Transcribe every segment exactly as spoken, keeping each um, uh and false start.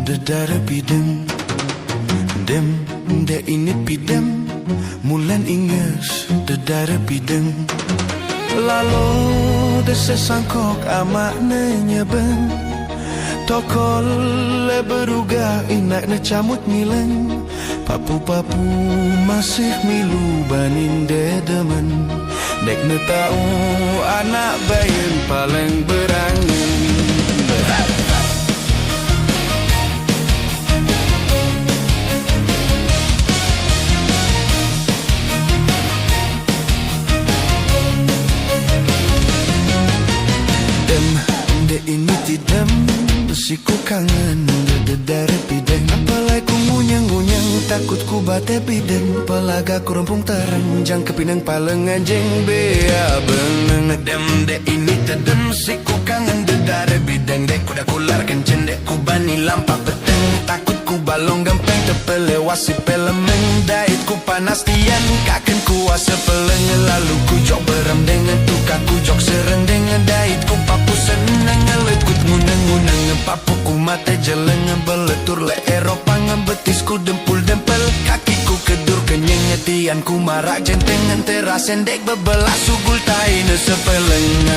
Dedare pideng. Dem, de ini pidem. Mulen inges, dedare pideng. Lalo de sesangkok amak ne nyebeng. Tokol le beruga inak ne camut mileng. Papu-papu masih milu banin de demen. Dek ne tau anak bayin paleng berangen. Dem, de ini tidem, siku kangen de dedare pideng. Apalai ku ngunyeng-ngunyeng, takut ku bate pideng. Pelaga ku rempung tereng, jang kepineng paleng anjing bea beneng. Dem, de ini tedem, siku kangen dedare pideng. Dek ku dah kular kencen, dek ku bani lampa peteng. Takut ku balong gempeng, tepelewasi pelemeng. Dait ku panas tian, kaken kuasa peleng. Lalu ku jok berem dengan tukang, ku jok serendeng. Dait ku papu seneng, lekut nguneng-nguneng. Papu ku mate jeleng, beletur le eropang. Betis ku dempul dempel, kaki ku kedur kenyeng. Tian ku marak jenteng, terasen dek bebelas sugul taine sepeleng.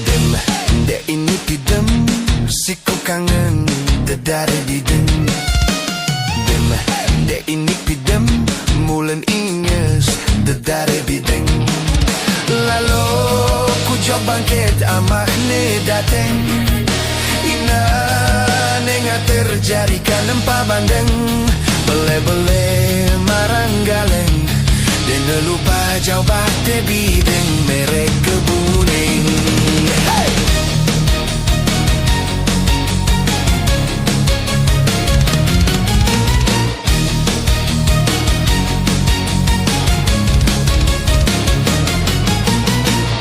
Dem, de ini pidem, siku kangen dedare pideng. Dem, de ini pidem, mulen inges dedare pideng. Lalo ku jok bangket amak ne dateng. Ina ne ngater jari kanem pabandeng. Bele-bele marang galeng. Dene lupa jau bate bideng merek kebuneng. Hey!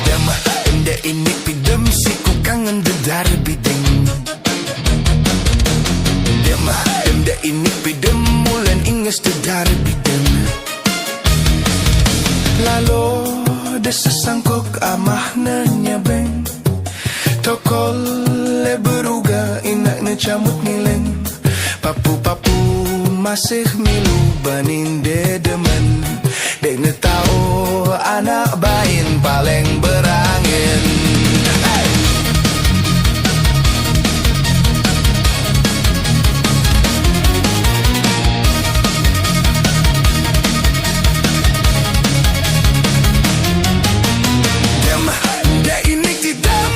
Dem, dem de ini pidem, siku kangen dedare pideng. Dem, dem de ini pidem, mulen inges dedare pideng. Lalo de sesangkok amah ne nyebeng. Tokol le beruga inak ne camut nileng. Papu-papu masih milu banin de demen. Dek ne tau anak bain paleng berangen. Hey! Dem, de ini tidem,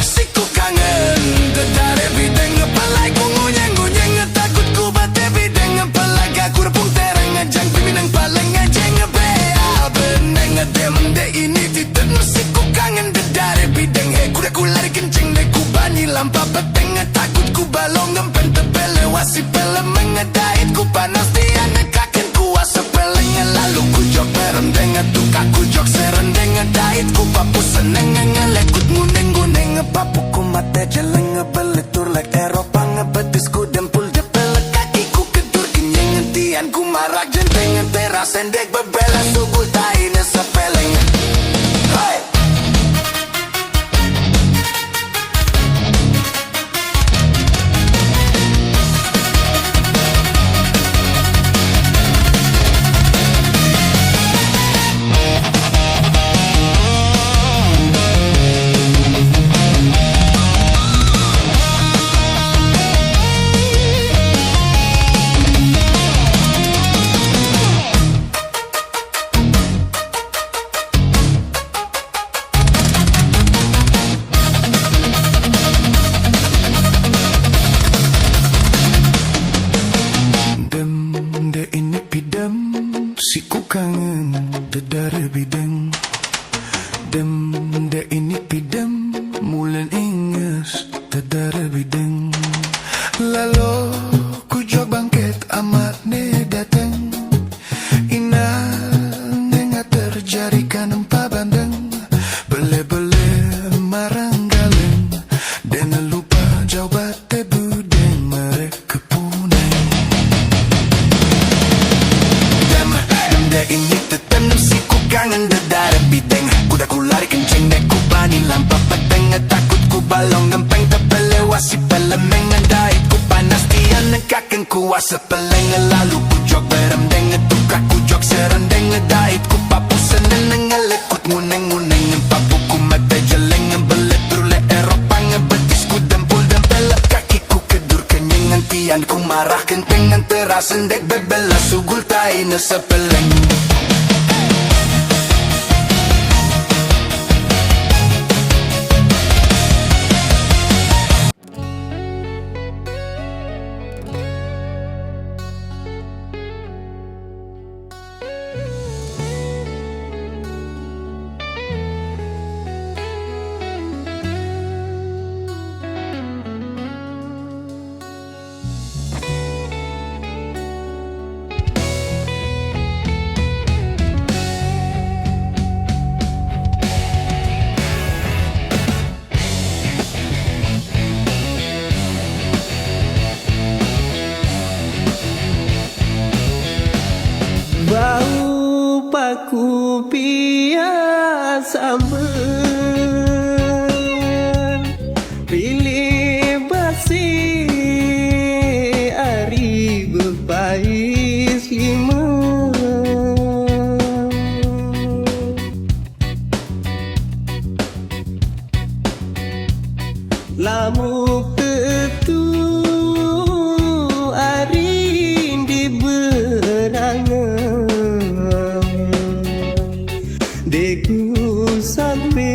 siku kangen dedare pideng. Palai ku ngunyeng-ngunyeng, takut ku bate pideng. Pelaga ku rempung tereng, jang pimineng paleng jeng bea beneng. Dem, de ini tidem, siku kangen dedare pideng. He, ku dah ku lari kenceng, dek ku bani lampa peteng. Takut ku balong gempeng, tepelewasi pelemeng. Dait ku panas tian, kaken kuasa peleng. Lalu ku jok berendeng, tukang ku jok serendeng. Dait ku papu seneng, ngelekut nguneng-nguneng. Papu ku mate jeleng, beletur lek eropang. Betis ku dempul depel, kaki ku kedur kenyeng. Tian ku marak jenteng, terasen dek bebela sugul taine sepeleng. Hey! Dem, de ini pidem, siku kangen dedare pideng. Dem, de ini pidem, mulen inges dedare pideng. Lalo ku jok bangket amak ne dateng. Ina ne ngater jari kanem pabandeng. Bele-bele marang galeng. Dene lupa jau bate budeng merek kepuneng. Ini tetenem si ku kangen dedare bideng. Kuda ku lari kenceng dek ku bani lampa pedeng. Takut ku balong gempeng tepelewa si pelemengan dait ku panas tian nengkaken kuasa peleng. Lalu ku jok berendeng tukak ku jok serendeng dait ku papu seneneng ngelekut nguneng nguneng papu ku mete jeleng belet brule Eropa ngebetis ku dempul dempel kaki ku kedur kenyengan tian ku marah kentengan terasa dek bebela sugul tai nesepeleng. Bau paku pia sambel pilih basi ari bepais lima. Lamuk tetu arin di berangan. Deku sampe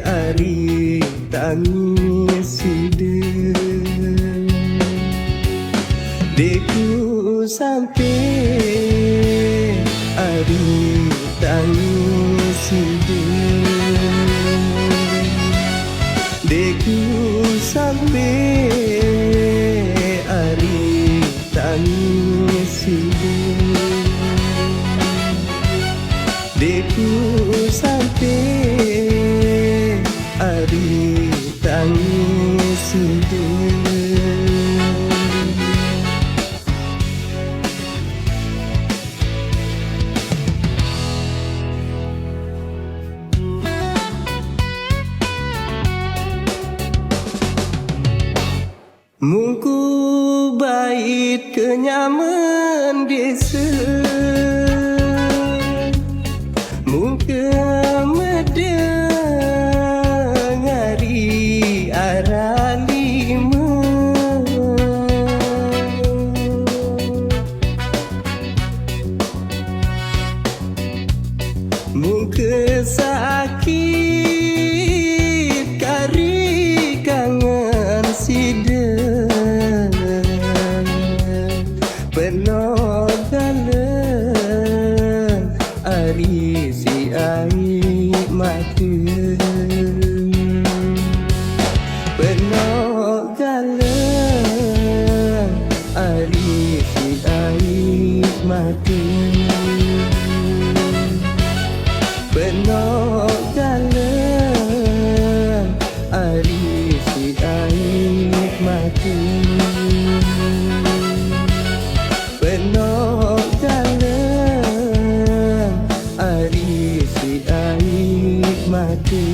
ari tangis sida. Deku sampe ari tangis sida. Deku sampe ari tangis sida. Deku sampe ari tangis sida. Mungku bait kenyaman desa. Mungke medengari arah lima. Mungke sakit kari kangen sida. Penogalen ari si ai mata. Penogalen ari si ai mata. Penogalen ari si ai mata. Penogalen ari si ai mata.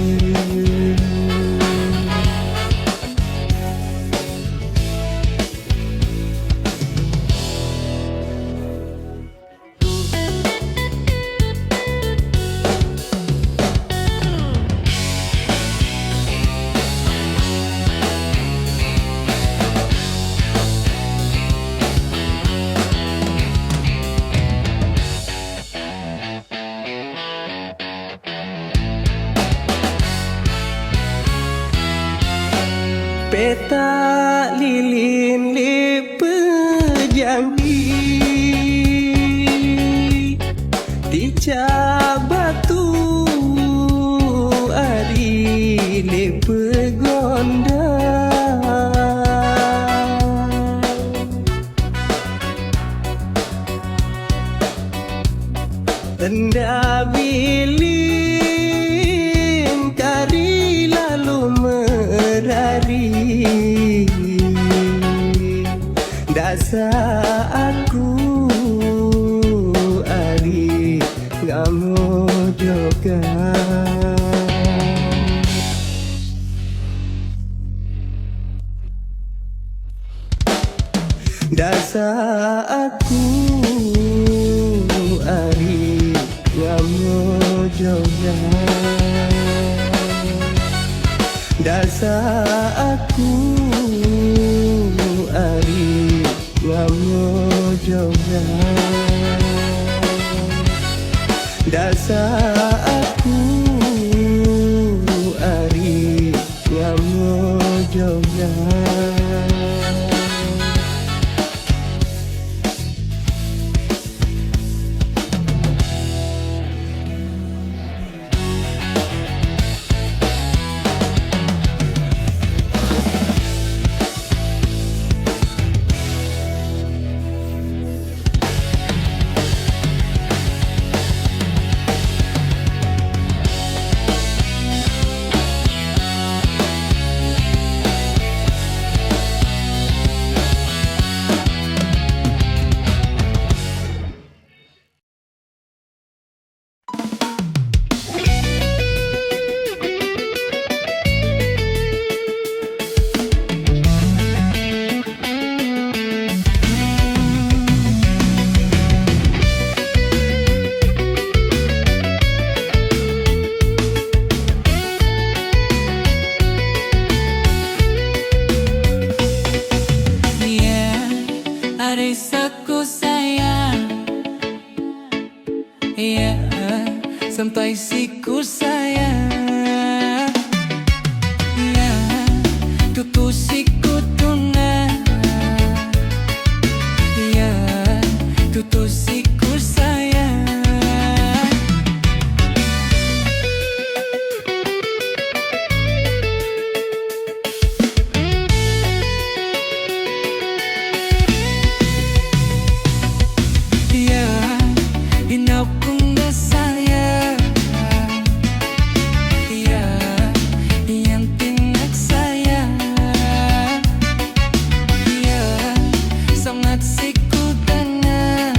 Petak lilin lipe jambi ticak batu ari lipe gondang. Enda bilin kari lalu merari. Dasa aku Ngamo joga. Dasa aku ari ngamo joga. Dasa aku ari ngamo joga. Dasa aku ari ngamo joga. Ya, ari saku sayang. Ya, sampai siku sayang. Ya, tutu siku tuna. Ya, tutu siku sayang. Ya, inau kung da saya. Ya, yang tinak saya. Ya, sangat siku tana.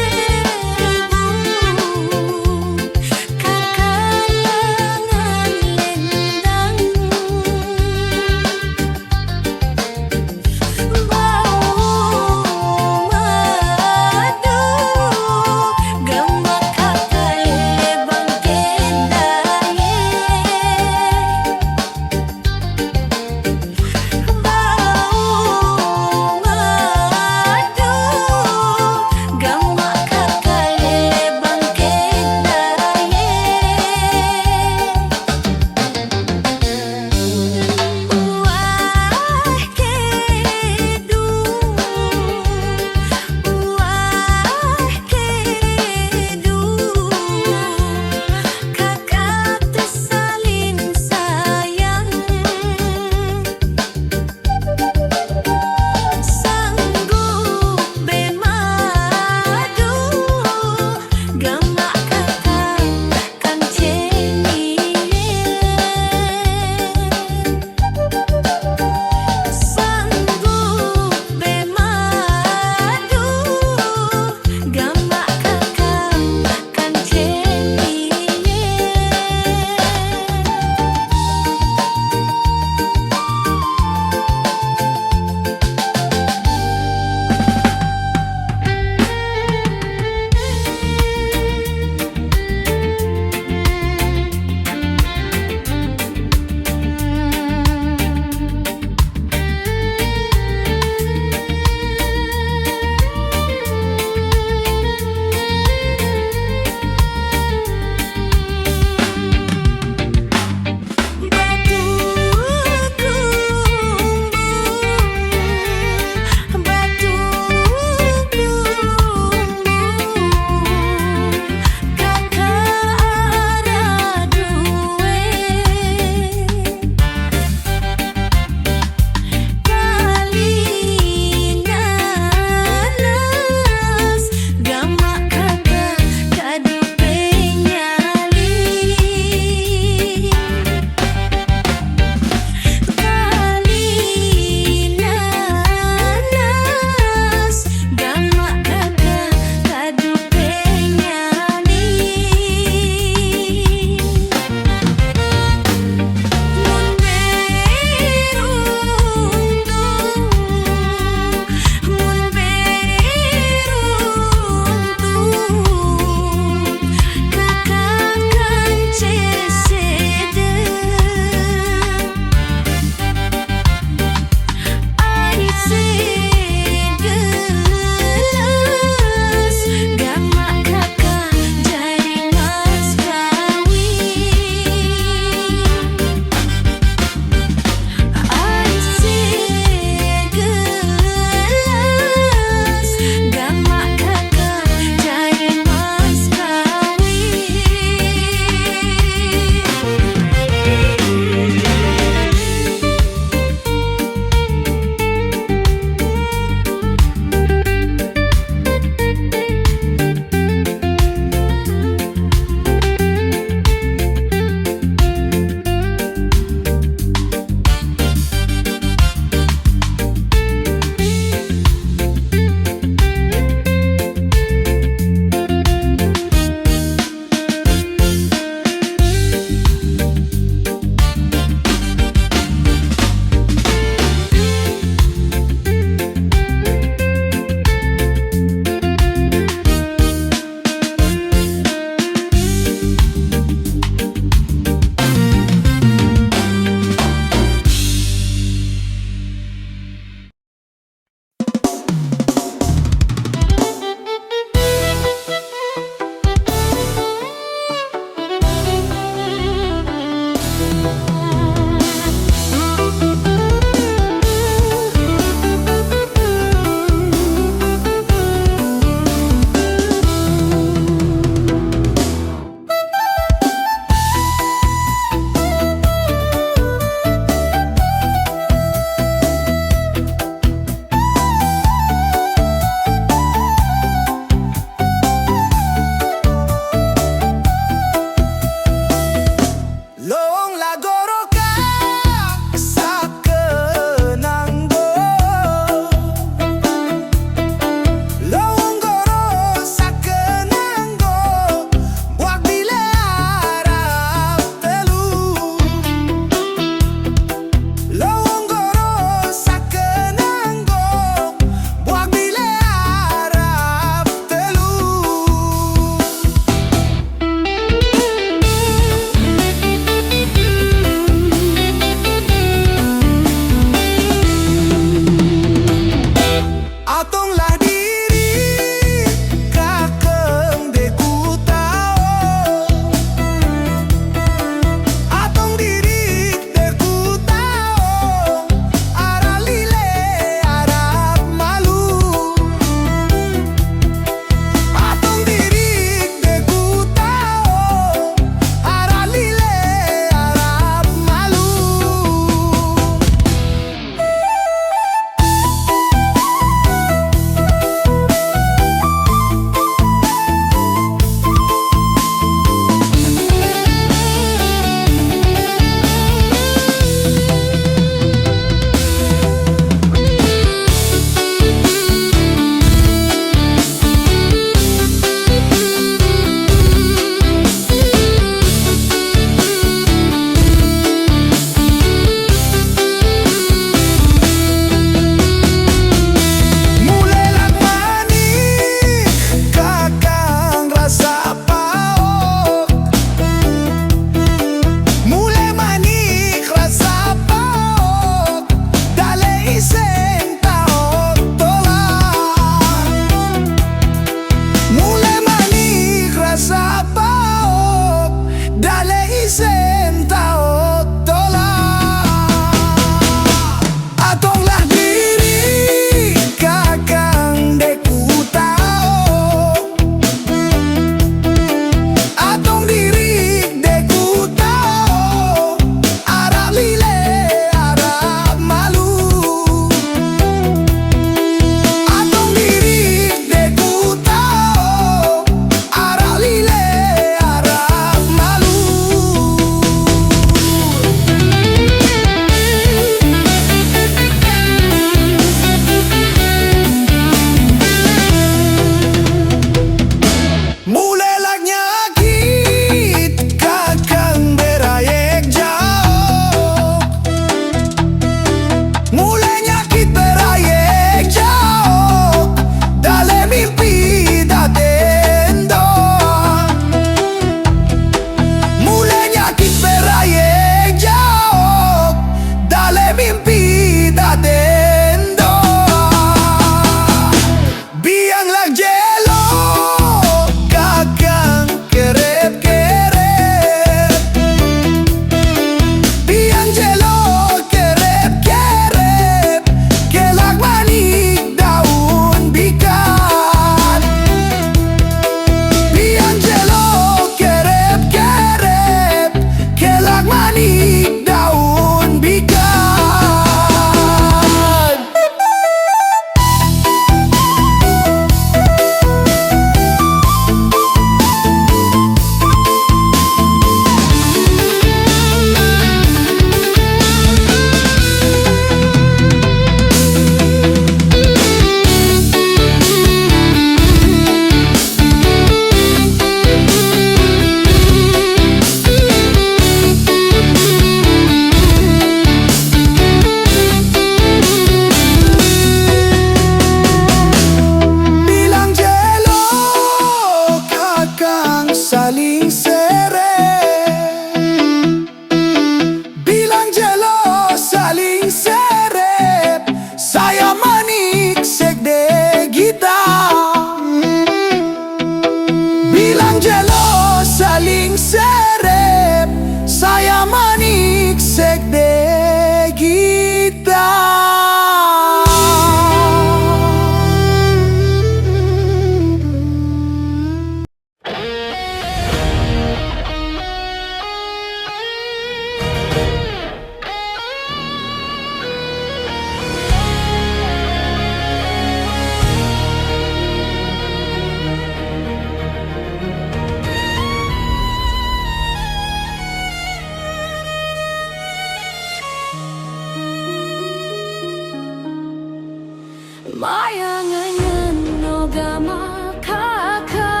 Maya nganyan ogama kaka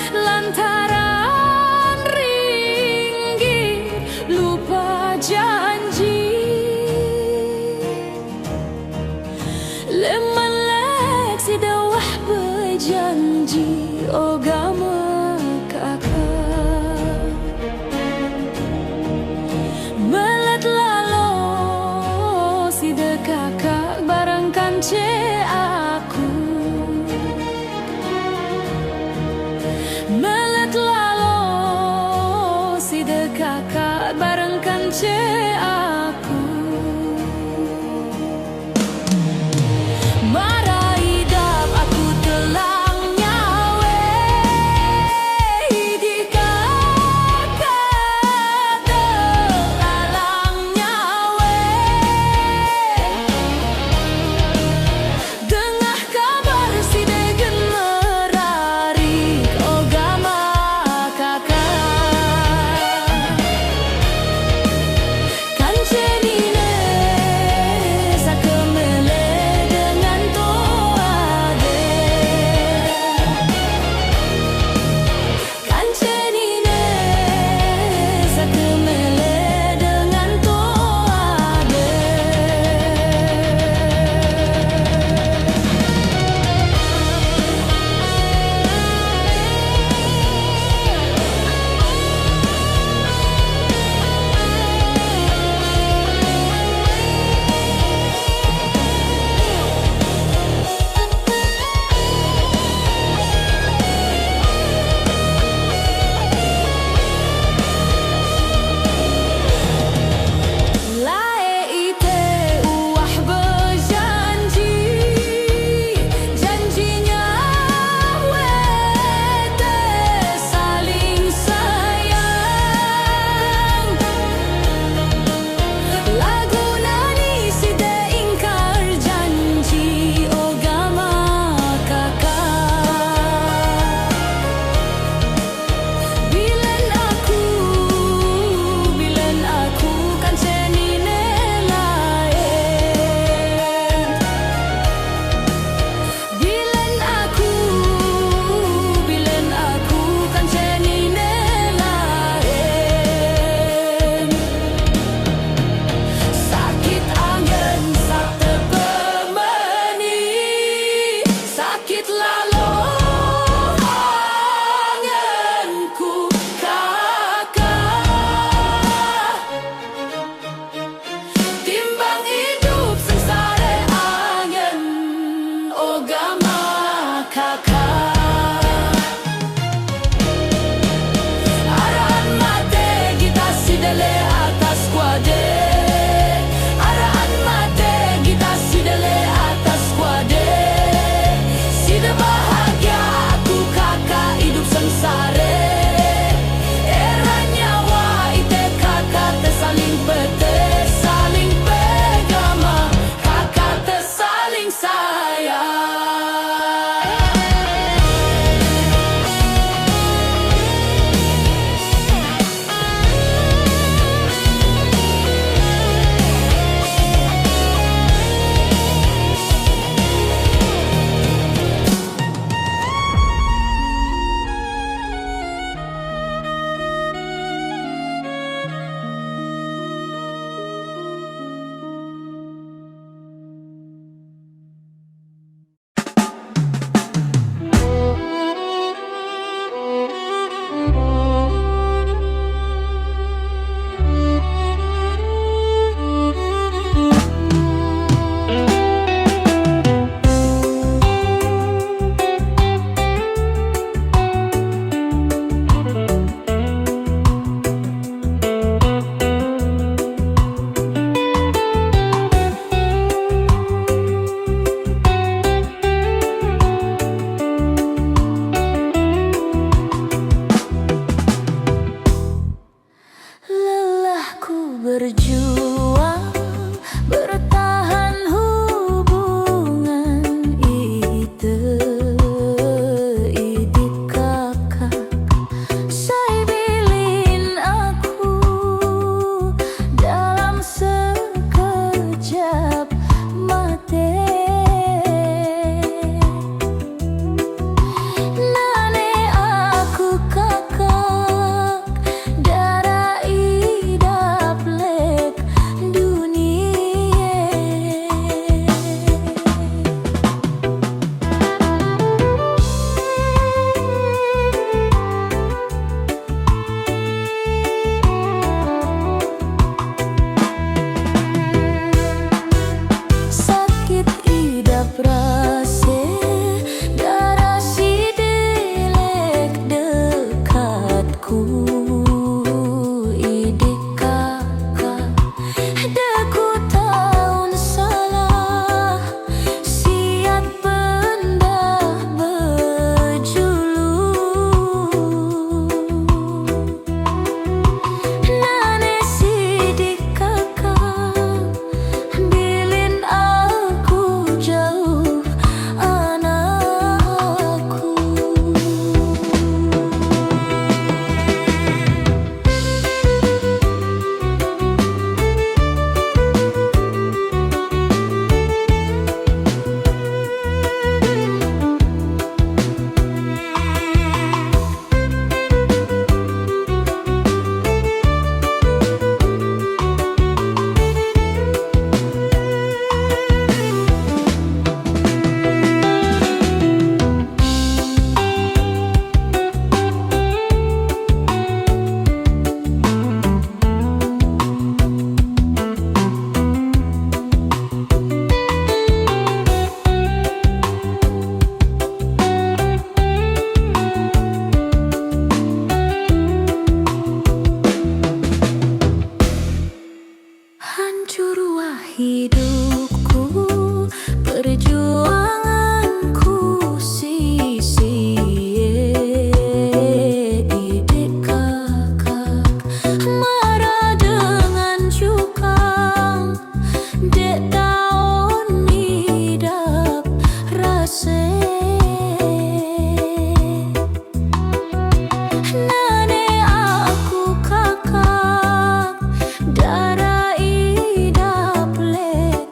lantaran ringgit lupa janji. Leman lek sida wah bejanji ogama kaka. Melet lalo sida kaka bareng kance aku. Melet lalo sida kaka bareng kance aku. Mara idap aku telang nyawe, idi kaka telalang nyawe. Dengah kabar sida gen merarik ogama kaka. Kance nine saka mele dengan toa de. Kance nine saka mele dengan toa de. Lae ite uwah bejanji, janji nyawe te saling sayang. Lagu nani sida ingkar janji ogama kaka. Bilen aku, bilen aku kance nine lae. Bilen aku, bilen aku kance nine lae. Sakit angen sate pemeni, sakit lalo angenku kaka. Timbang idup sengsare angen ogama kaka. Araan mate gita sida le atas kuade. Araan mate gita sida le atas kuade. Sida bahagia aku kaka idup sengsare. Era nyawa ite kaka te saling pete, saling pegama, kaka te saling sayang. Lelahku berjuang bertahan hubungan ite, idi kaka. Sai bilin aku dalam sekejap mate. Idupku, perjuanganku, sisi idik kakak, mara dengan cukang, dek taun idap rase. Nane aku kakak, dara idap lek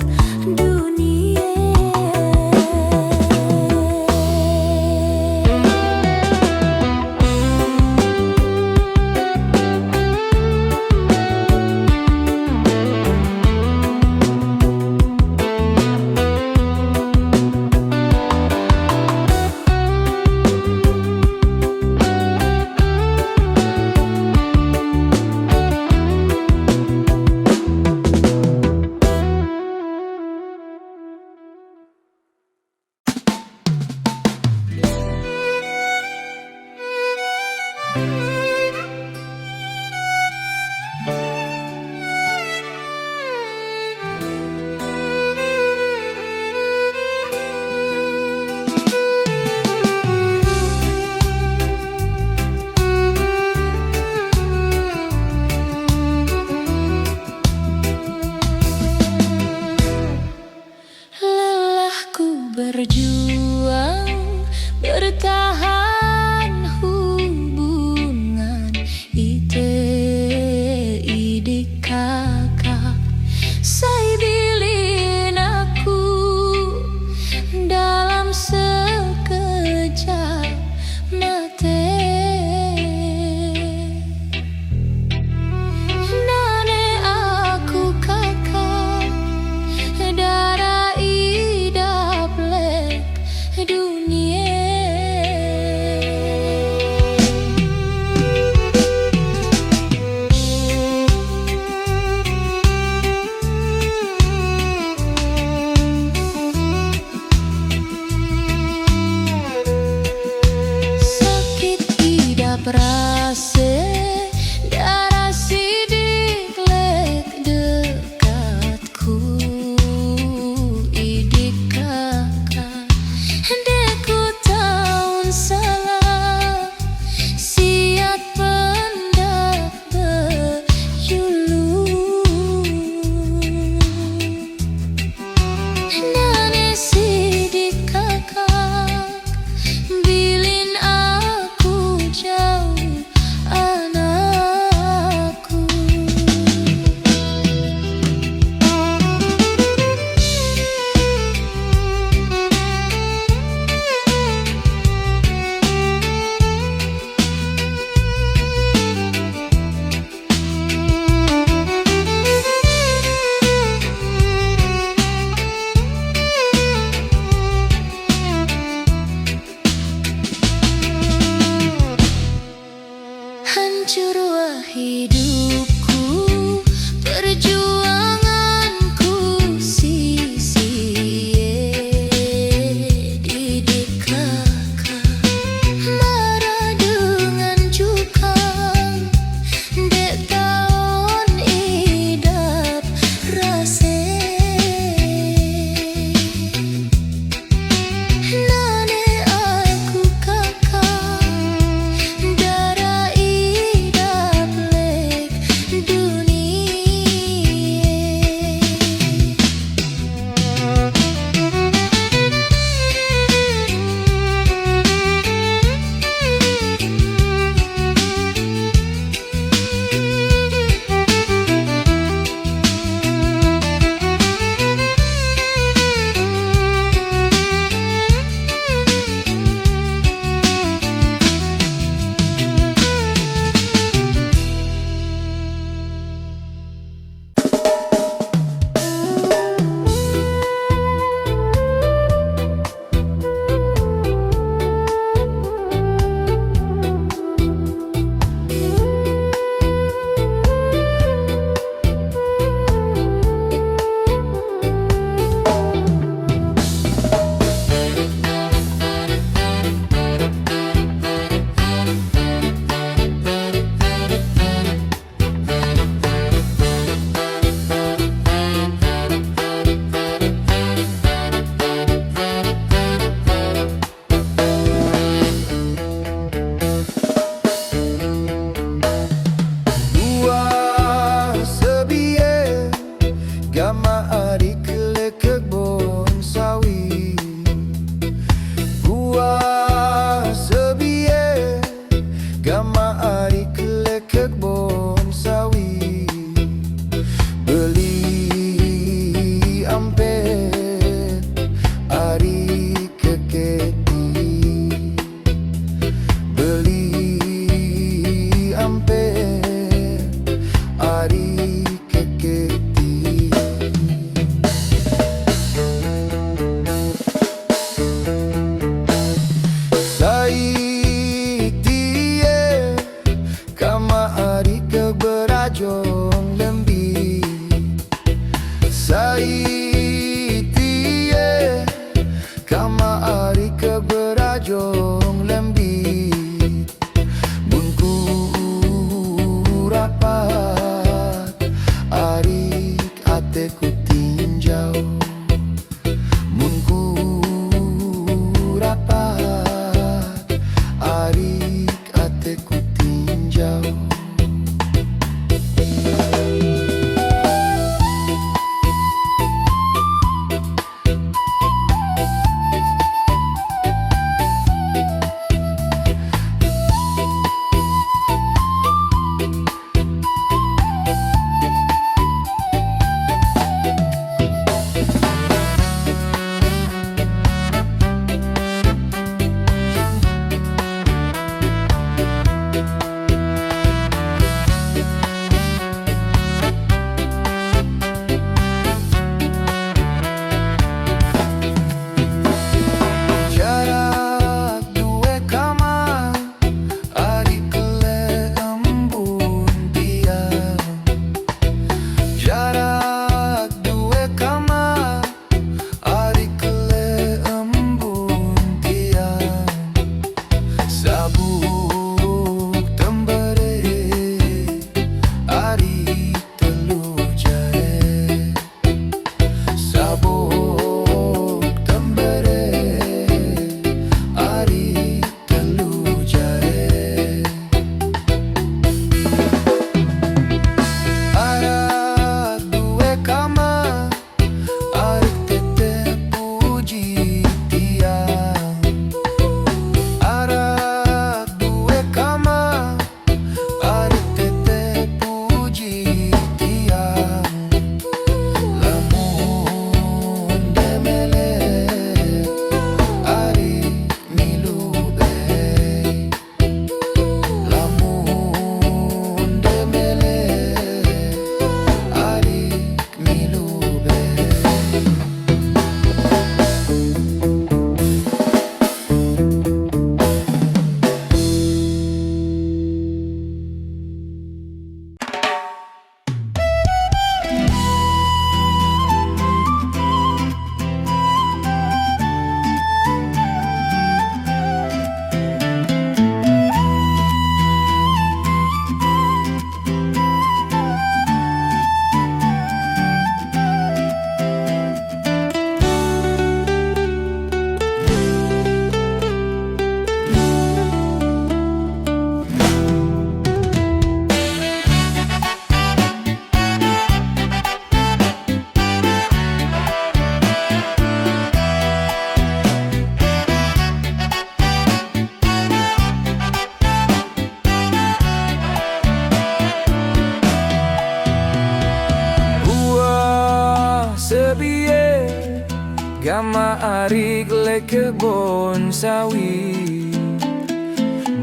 Kama arik le kebon sawi,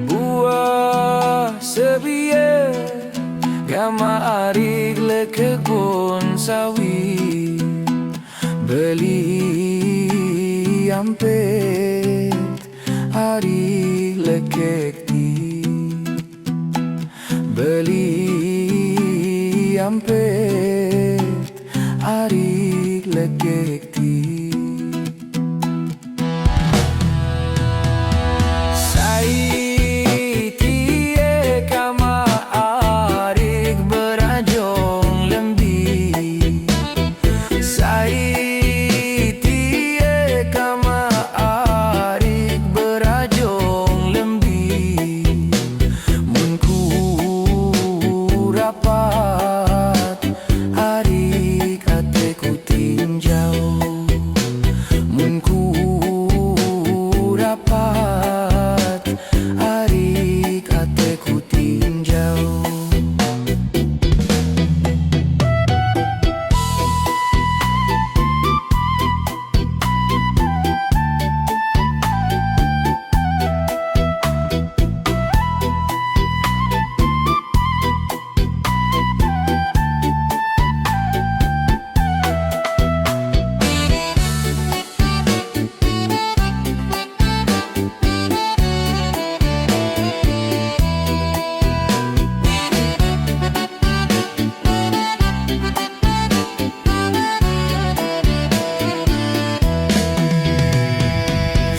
buah sebier. Kama arik le kebon sawi, beli ampet arik le kekti. Beli ampet arik le kekti. Sai tie kama arik berajong lembi. Sai tie kama arik berajong lembi. Mun ku rapat arik ate ku tinjau. Mun ku rapat arik ate ku tinjau.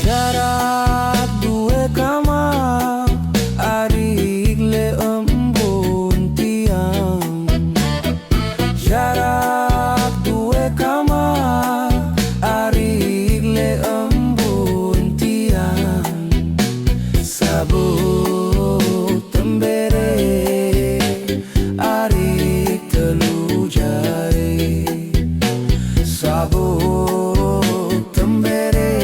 Jarak due kama arik le embun tiang. Jarak due kama arik le embun tiang. Sabut tembere arik telu jari. Sabut tembere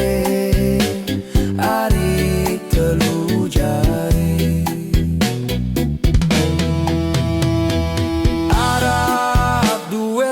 arik telu jari. Arak due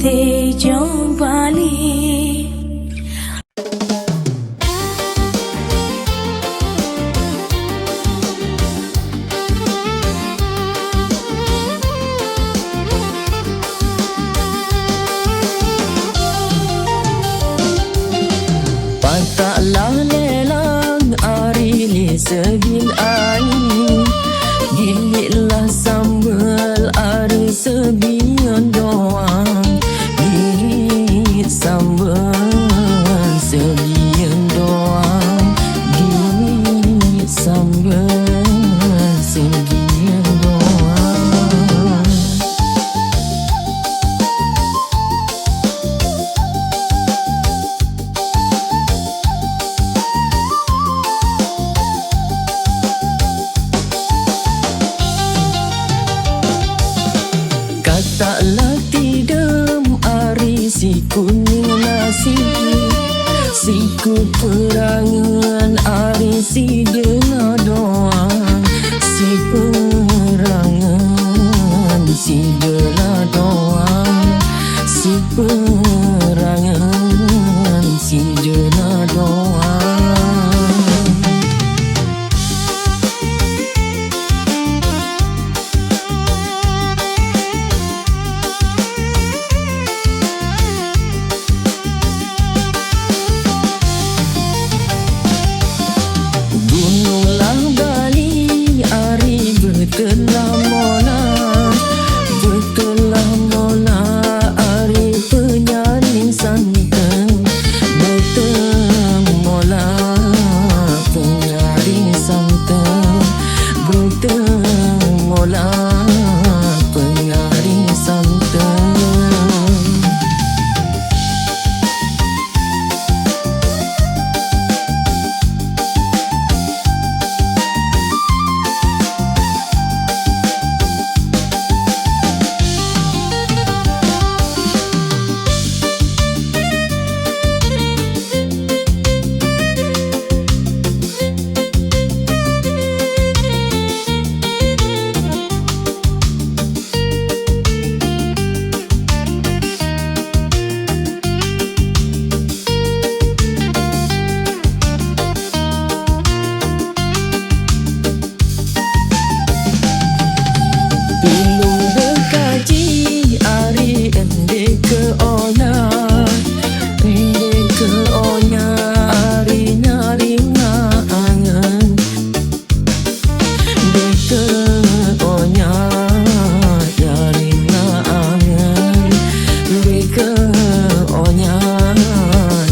Te jong Bali. Patak lah lelang ari li segin ai. Gilik lah sambal ari sebian doang. Gilik sambal sebian doang. Gilik sambal sebian doang. Katak lah tidem ari si kuning nasi, si kuperangan ari si dela doang, si perangan si dela doang, si perangan si dela doang. Gunung lah Bali ari betelah mola, betelah mola ari penyaring santan, betelah mola penyaring santan, betelah mola penyaring santan. Tulung dekaji ari ende ke onya, ende ke onya ari nyari angan. Ende ke onya nyari angan, ende ke onya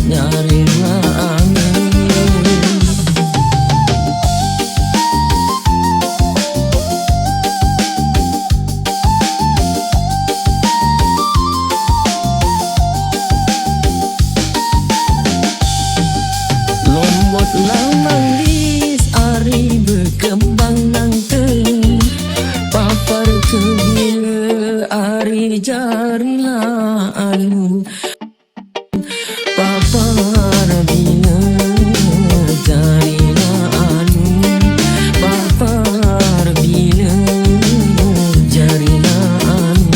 nyari angan. Lombot lah manis ari bekembang nangka, papar ke bila ari jari lah anu. Papar bila jari lah anu, papar bila jari lah anu.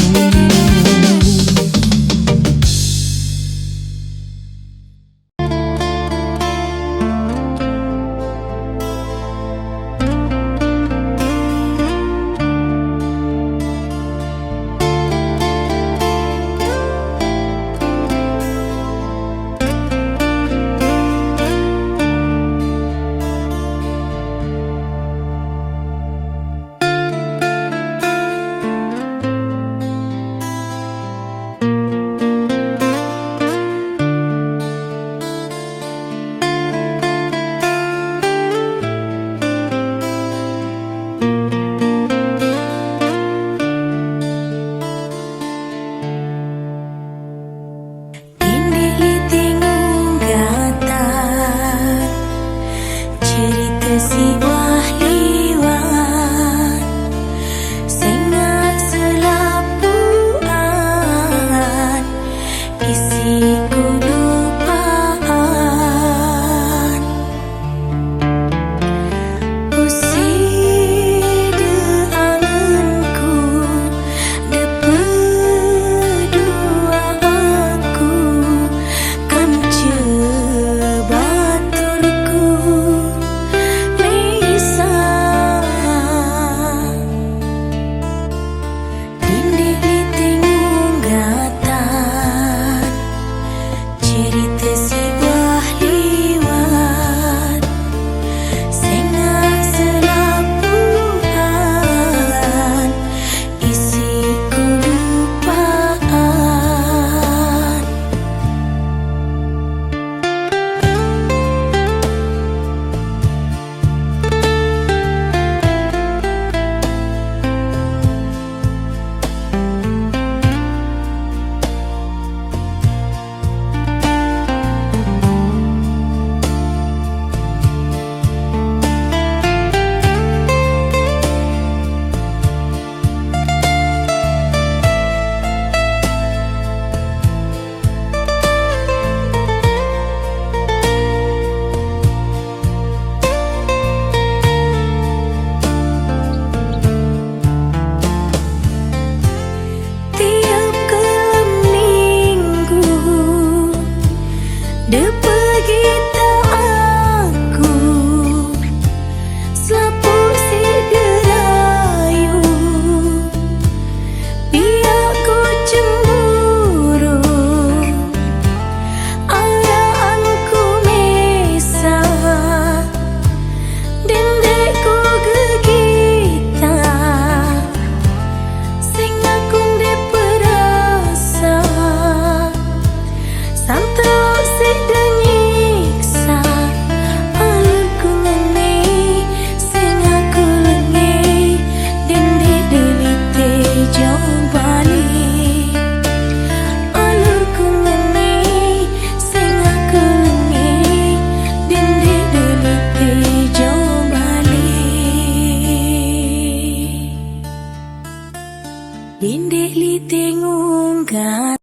That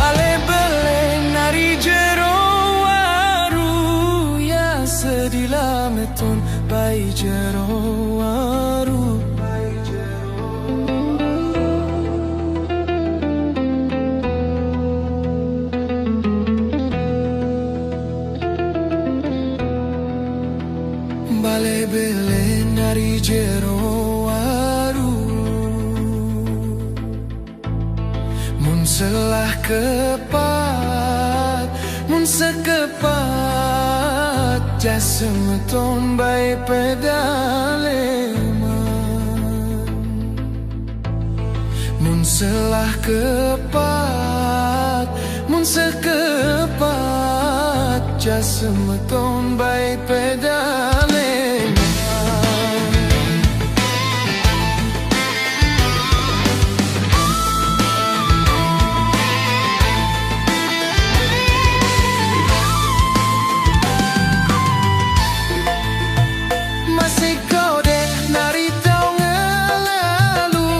Bale belen ari jero waru, ya sedi lameton bai jero waru. Bale belen ari jero waru. Mun selah kepat, mun sekepat, ja semeton bai pedaleman. Mun selah kepat, mun sekepat, ja semeton bai pedaleman. Masih kode nari tau ngelalu,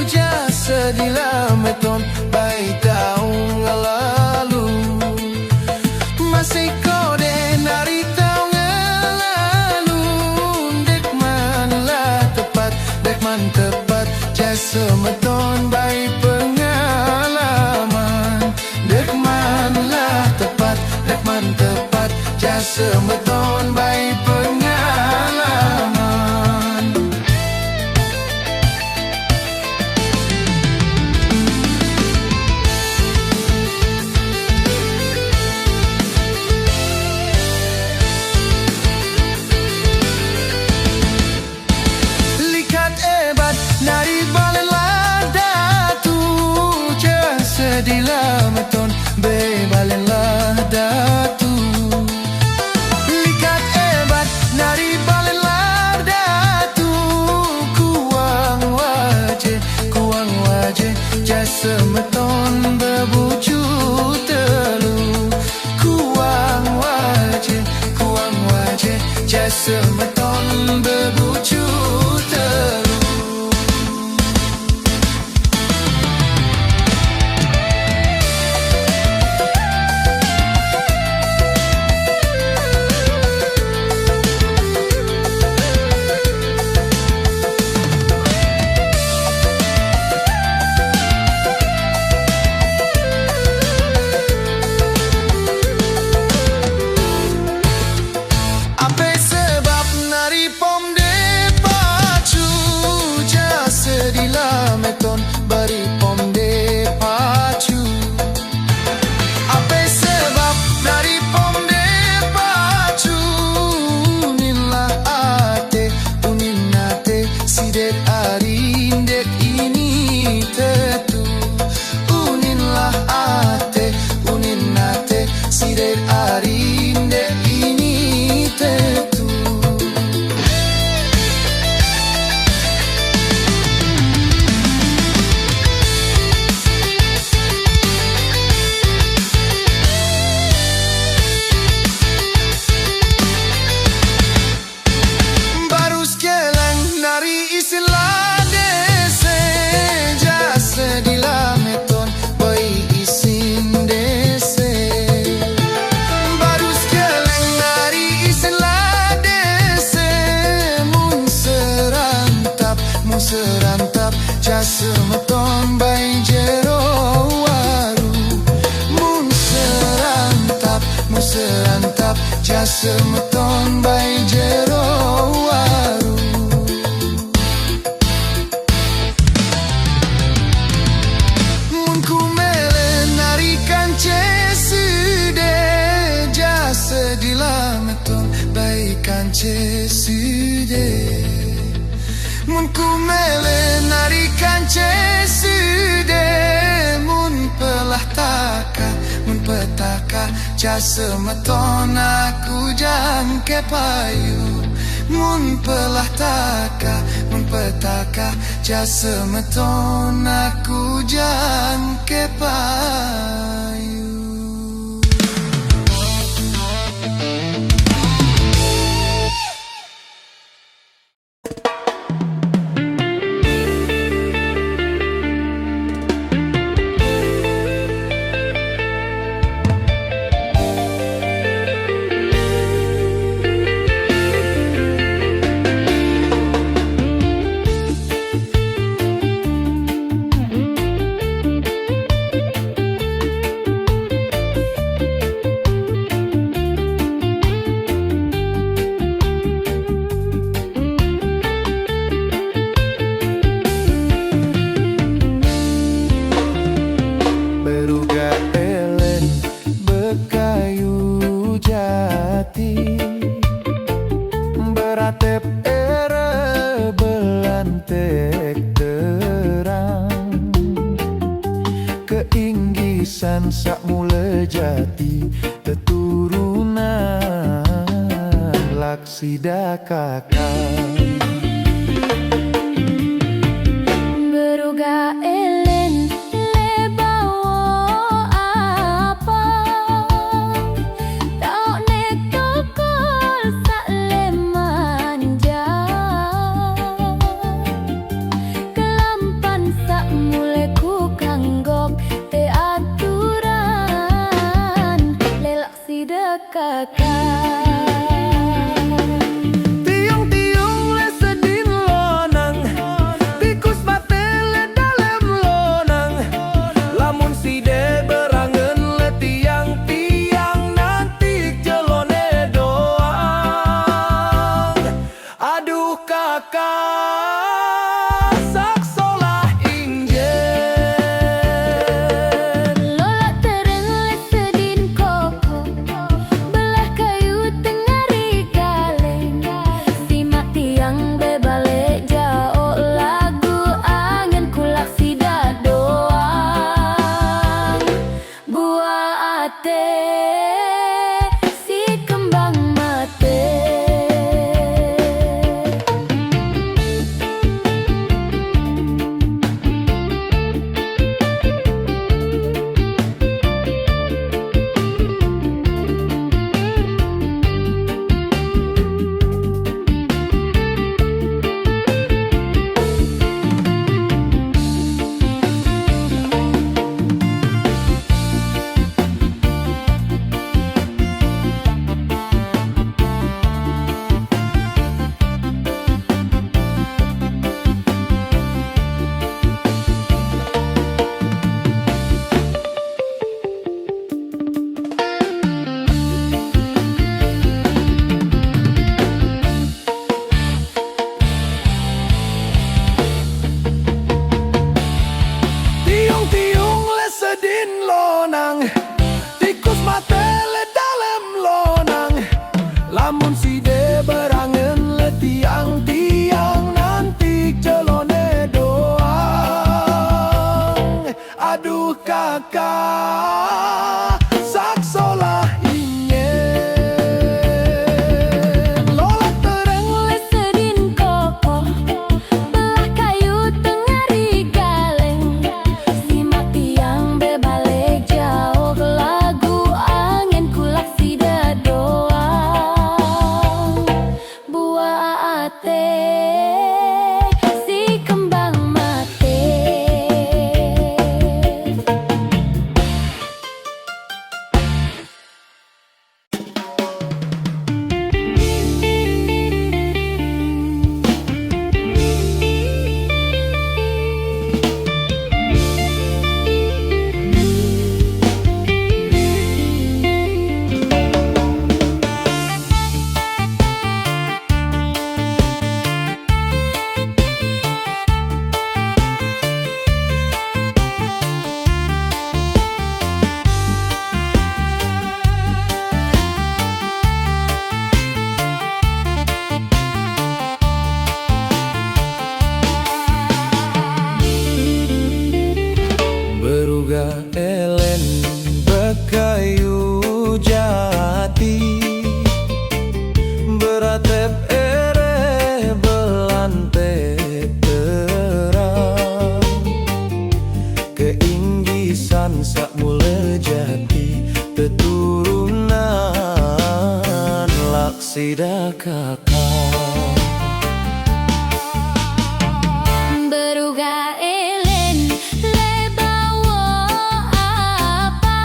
ja sedi lameton bai tau ngelalu. Masih kode nari tau ngelalu, dek man lah tepat, dek man tepat, ja semeton bai pengalaman. Dek man lah tepat, dek man tepat, ja semeton bai pengalaman. Likat ebat nari balen lah datu, ja sedi lameton be balen lah datu. Likat ebat nari balen lah datu, kuang waje, kuang waje, ja semeton bebucu telu. Kuang waje, kuang waje, ja semeton bebucu telu. Ape sebab nari pom de pacu, ja sedi lameton bari pom de pacu. Ape sebab nari pom de pacu, uninlah ate, unin ate, sidet ari ndek ini tetu. Uninlah ate, unin ate, sidet ari ndek ini tetu. Baru sekelang nari isin lah dese, ja sedi lameton bai isin dese. Baru sekelang nari isin lah dese, mun serantap, mun serantap, ja semeton bai jero waru. Mun serantap, mun serantap, ja semeton bai jero waru. Mun ku mele nari kance sede, ja sedi lameton Kance side, mun ku mele nari kance side, mun pelah taka, mun petaka, ja semeton aku jangke payu. Mun pelah taka, mun petaka, ja semeton aku jangke payu. Beruga elen bekayu jati, beratep ere belantek terang, keinggisan sak mule jati, teturunan laksida kakang. Beruga elen lebawo apa, tauk ne tokol sak lemanja. Kelampan sak mule ku kanggok te aturan, lelak sida kakang. Tiung-tiung le sedin lonang, tikus mate le dalem lonang. Lamun side berangen le tiang, tiang nanti celone doang. Aduh kakang, sak solah injen. Lolak tereng le sedin koko, belah kayu tengari galeng. Simak tiang bebale jaok lagu angen kulak sida doang. Buah ate si kembang mate. Tiung-tiung le sedin lonang, tikus mate le dalem lonang. Lamun side berangen le tiang, tiang nanti celone doang. Aduh kakang, sak solah inyen. Lolak tereng le sedin koko, belah kayu tengari galeng. Simak tiang bebale jaok lagu angen kulak sida doang. Buah ate si kembang mate. Sida kaka. Beruga elen le bawa apa.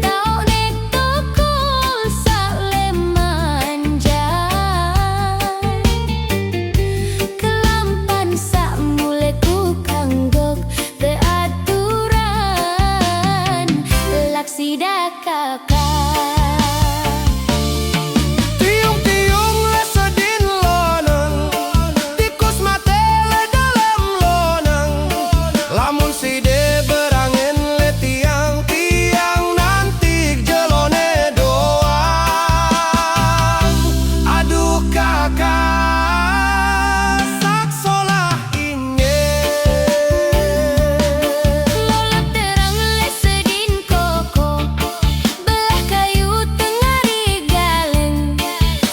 Tau ne tokol sa le manja. Kelampan sa mule ku kanggok te aturan. Laksida kaka. Tiung-tiung le sedin lonang, tikus mate le dalem lonang. Lamun side berangen le tiang, tiang nanti jelone doang. Aduh kaka, sak solah. Lola terang le sedin koko, belah kayu tengah digaleng.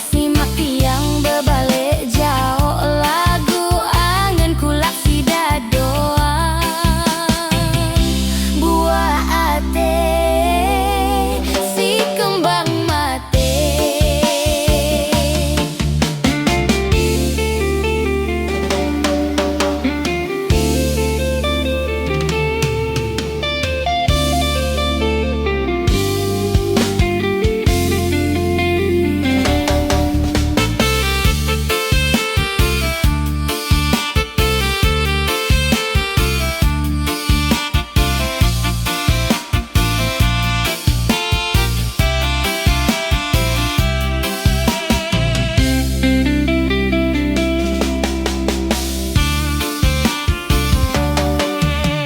Simak tiang bebale jao lagu angen kulak sida doang. Buah ate si kembang mate.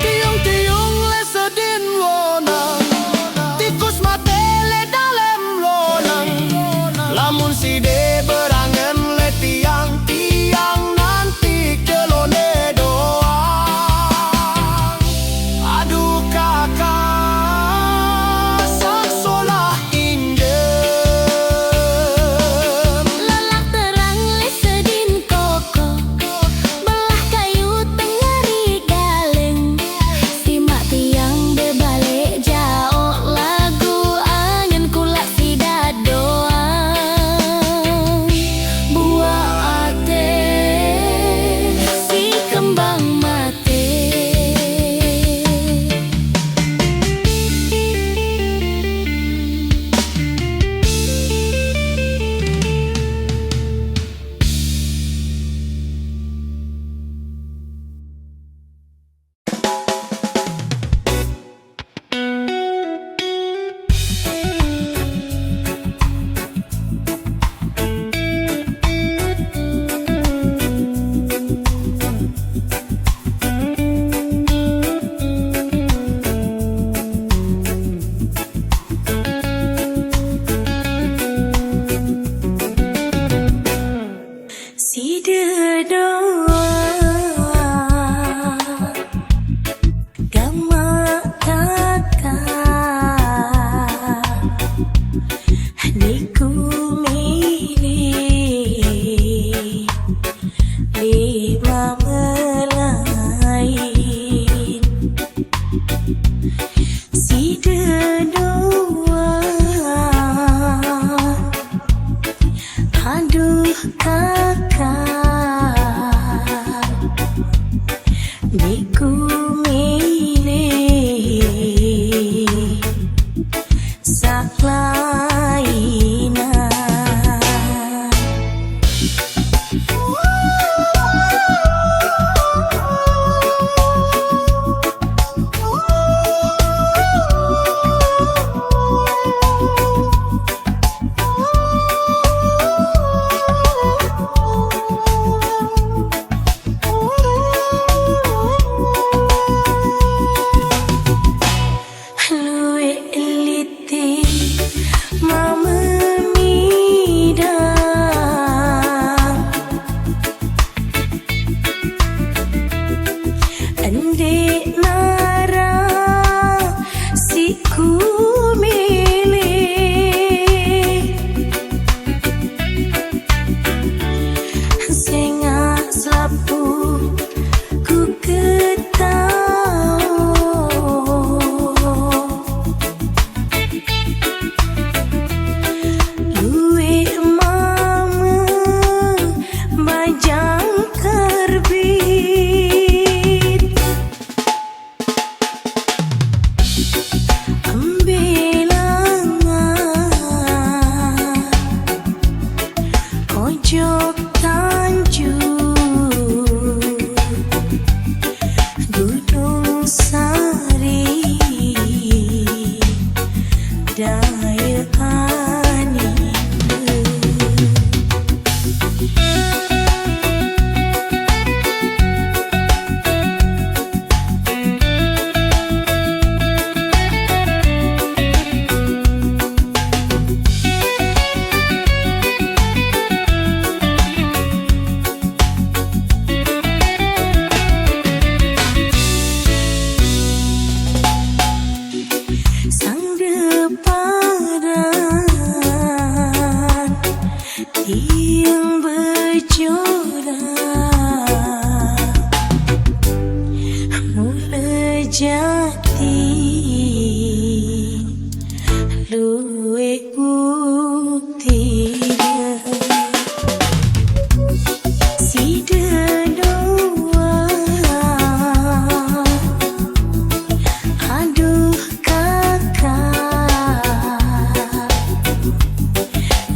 Tiung-tiung le sedin wonang, tikus mate le dalem lonang. Lamun side berangen le tiang, tiang nanti kelone doang. Aduh kaka, sak solah injem. Lelak terang le sedin koko, belah kayu tengah digaleng. Simak tiang bebale jao lagu angen kulak sida doang. Buah ate si kembang mate. Sida doa gamak kaka, niku mili lima melain. Sida doa. Aduh kaka, niku mili sak lainan.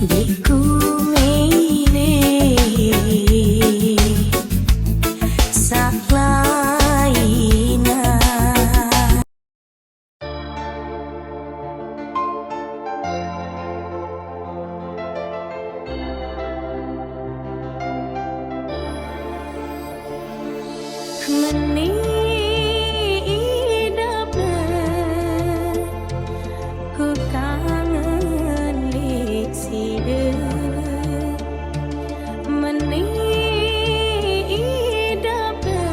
Diku mene saklaina. Meni idapna ku kangen lik sida. Meni idapna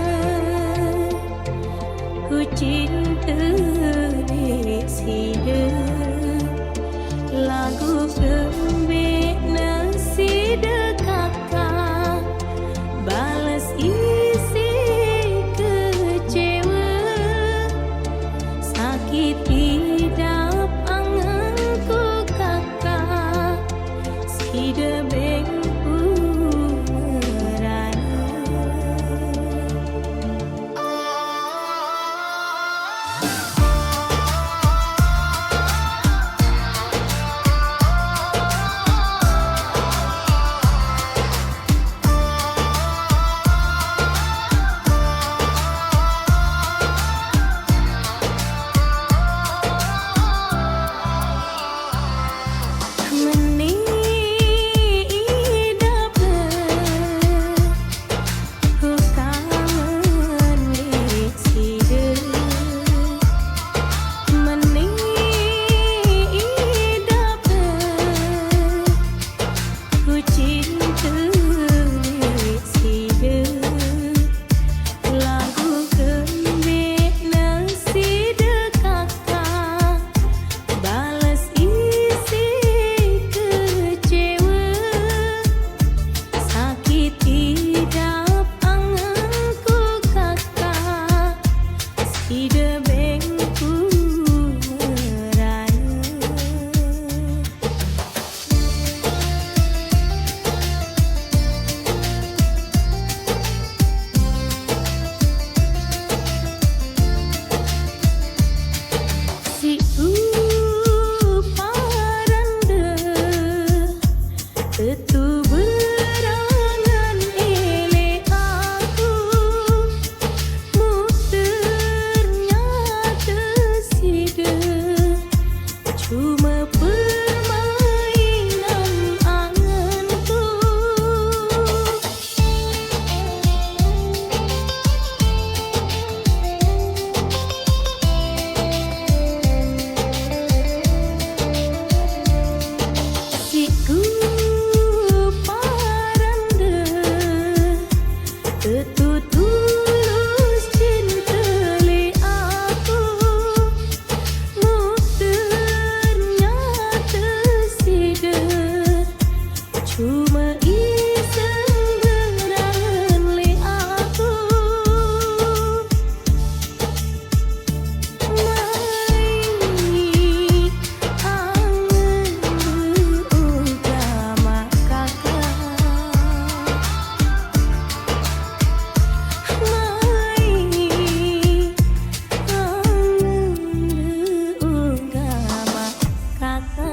ku cinta lik sida. Lagu kembena sida kaka, balas isi kecewa. Sakit idap anganku kaka, sida bengku merana. Meni idapna ku kangen lik sida. Meni idapna ku cinta lik sida. Lagu kembena sida kaka, balas isi kecewa. Sakit idap anganku kaka, sida bengku merana. Si uparan de tetu berangan elek aku, mu ternyata sida cuma permainan anganku. Siku paranda tetu tulus cinta lik aku, mu ternyata sida cuma iseng berangan lik aku. Mai angen uga mak kaka. Mai angen uga mak kaka.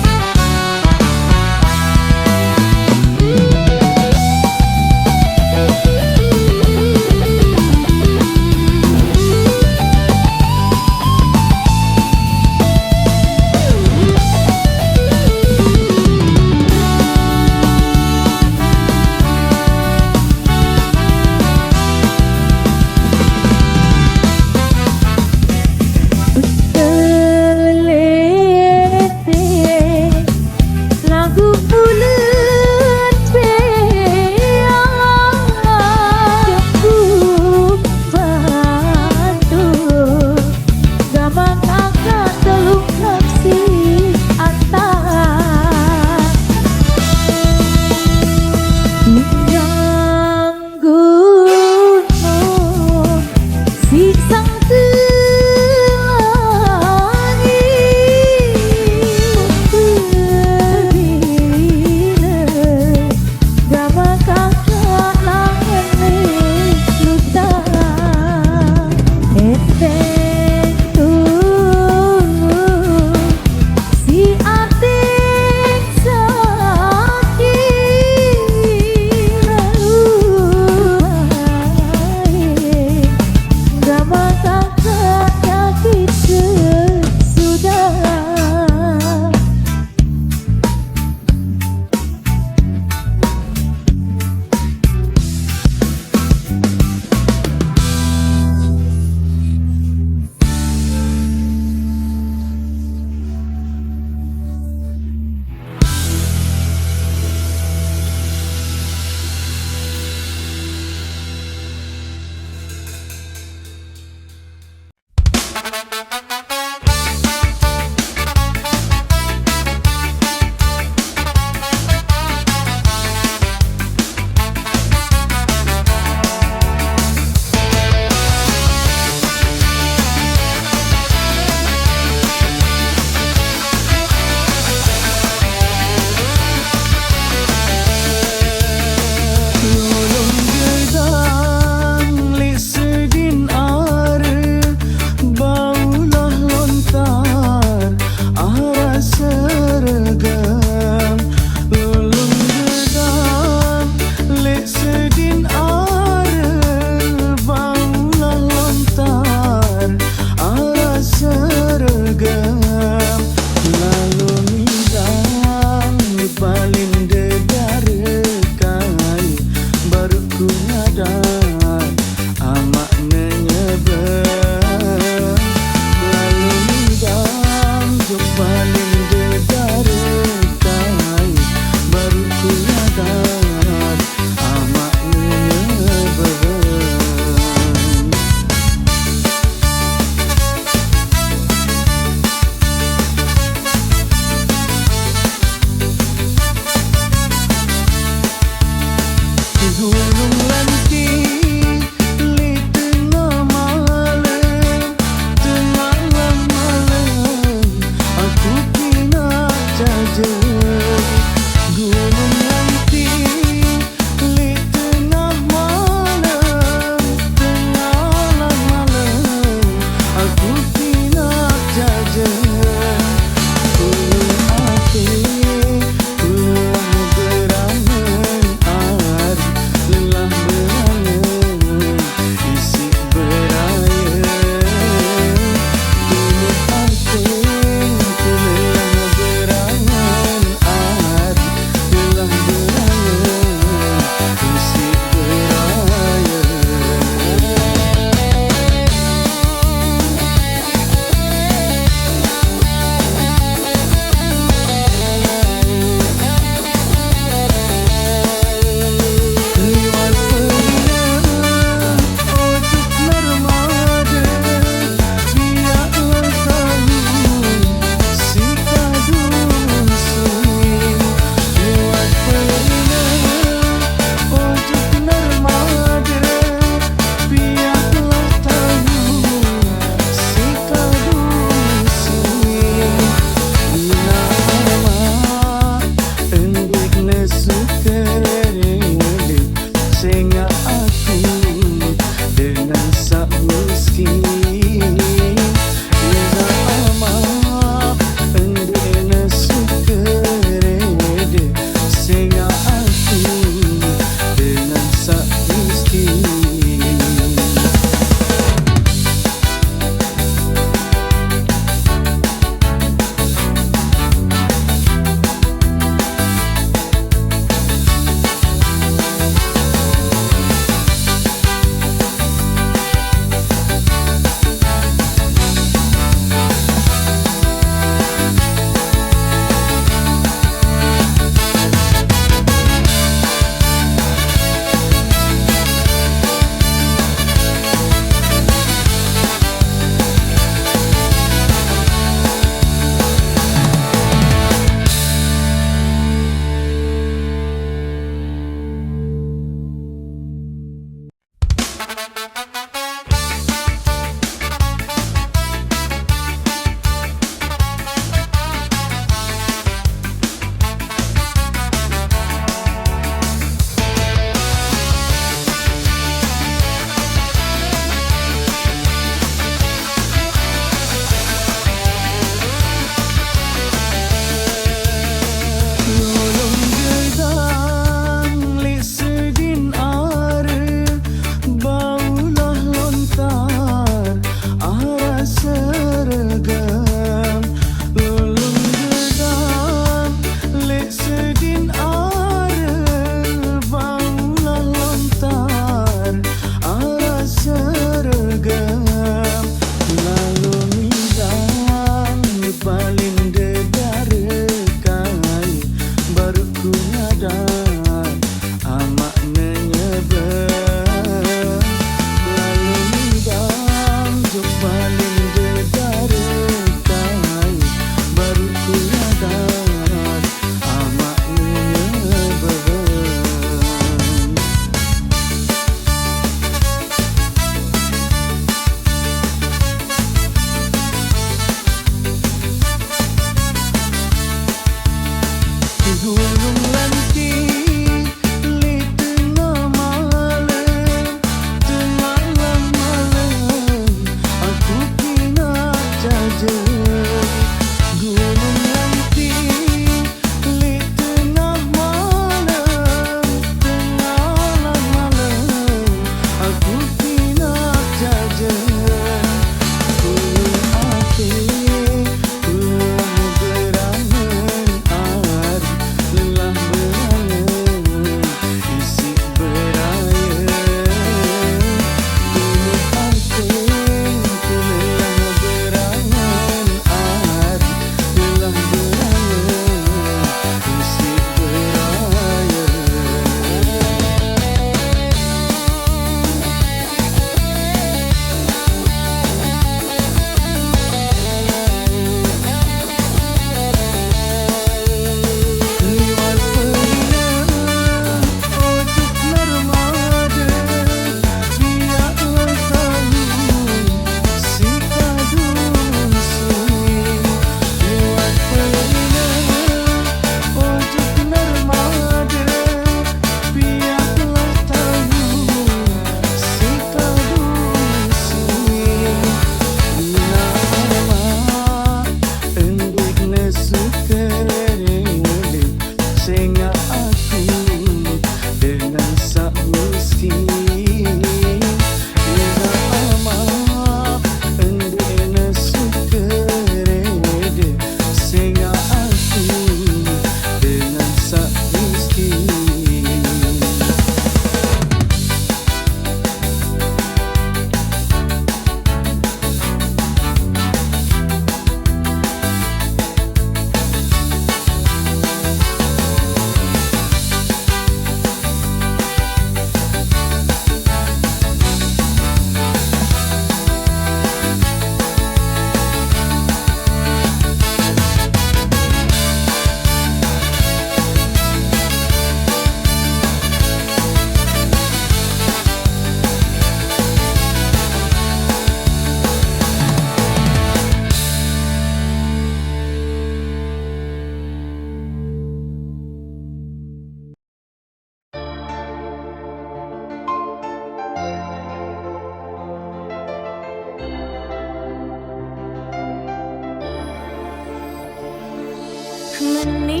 Meni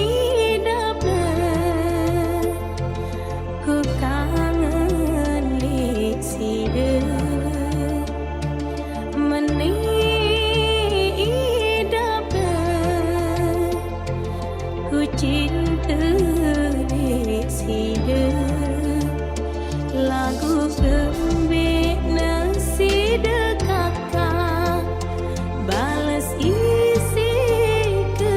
idap de, ku kangen lik side. Meni idap de, ku cinta lik side. Lagu kembe nasida kaka, balas isi ke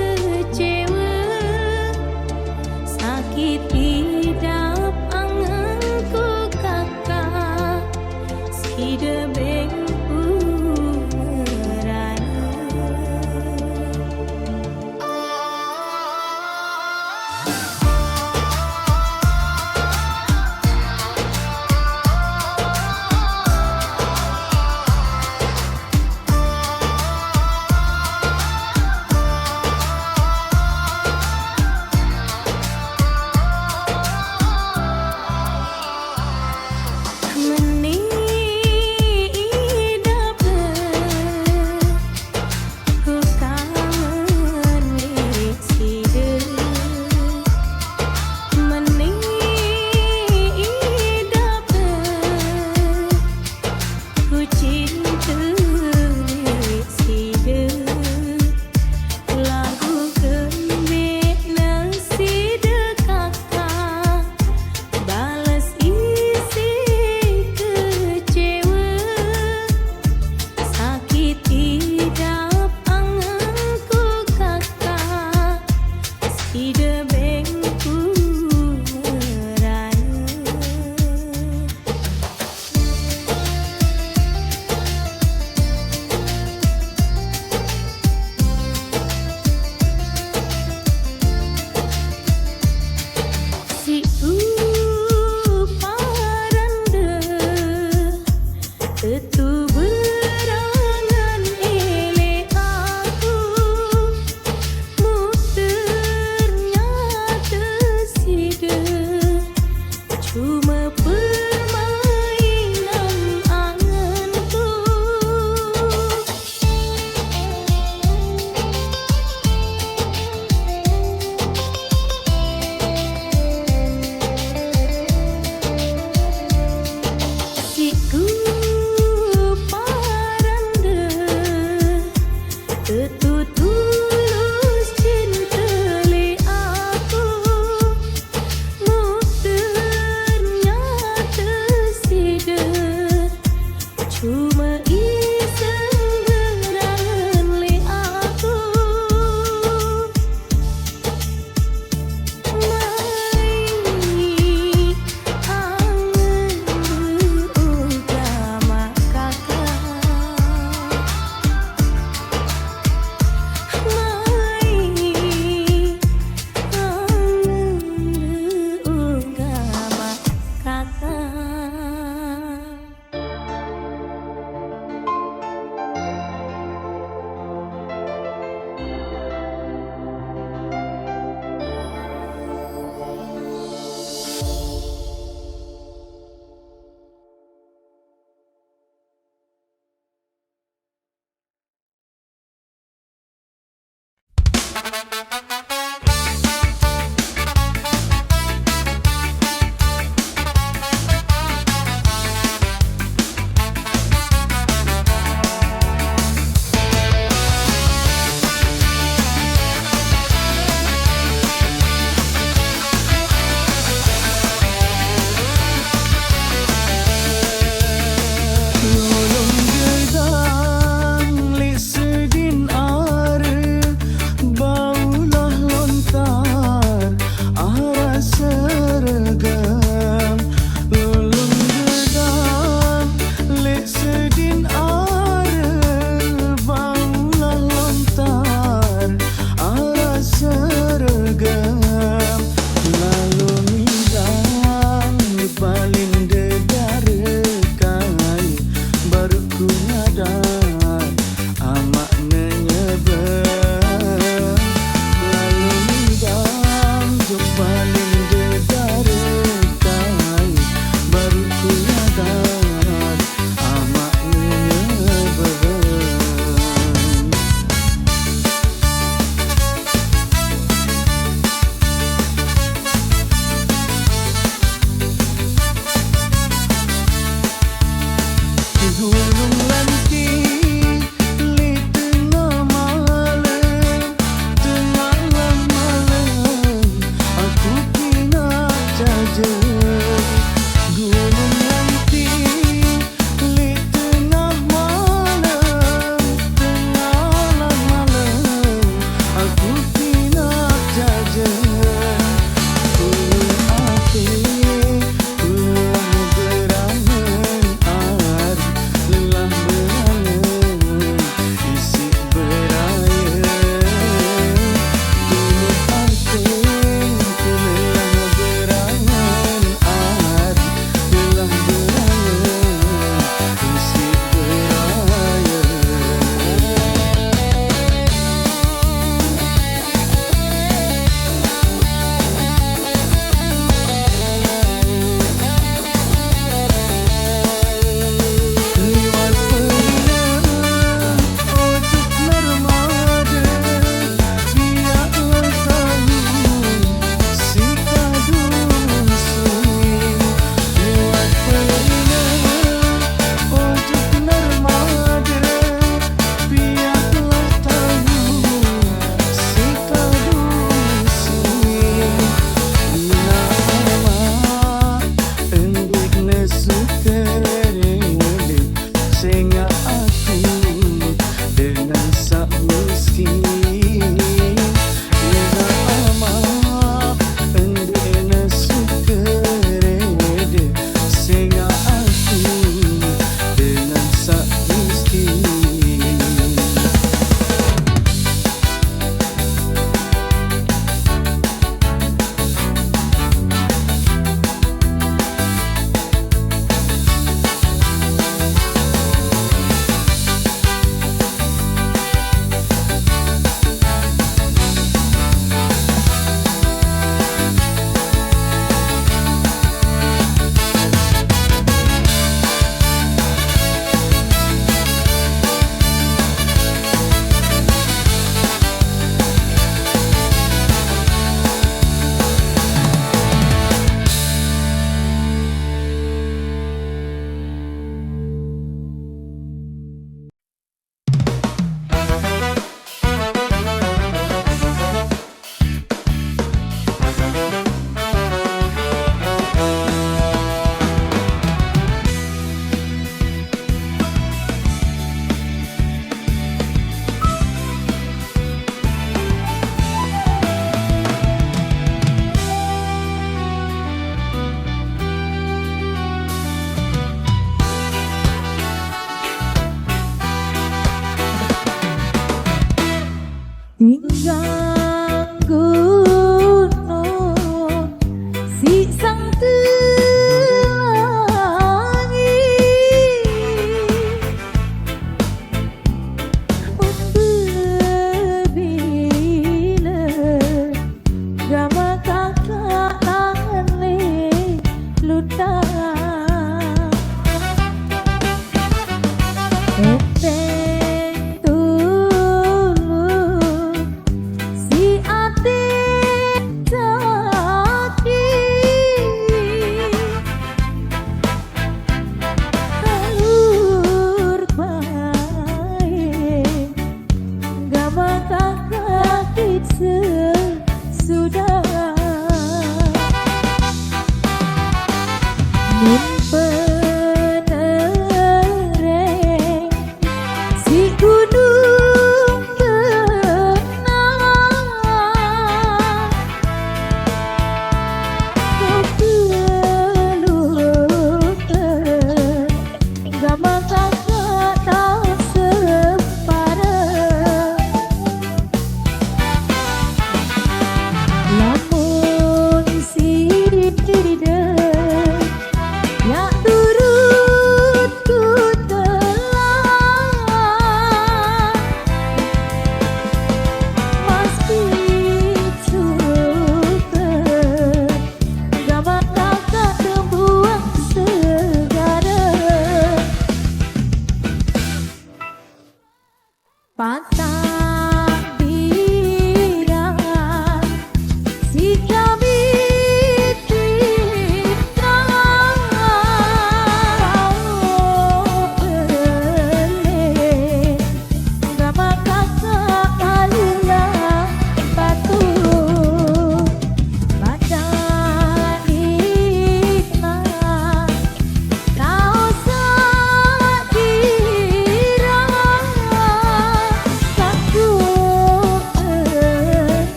Pata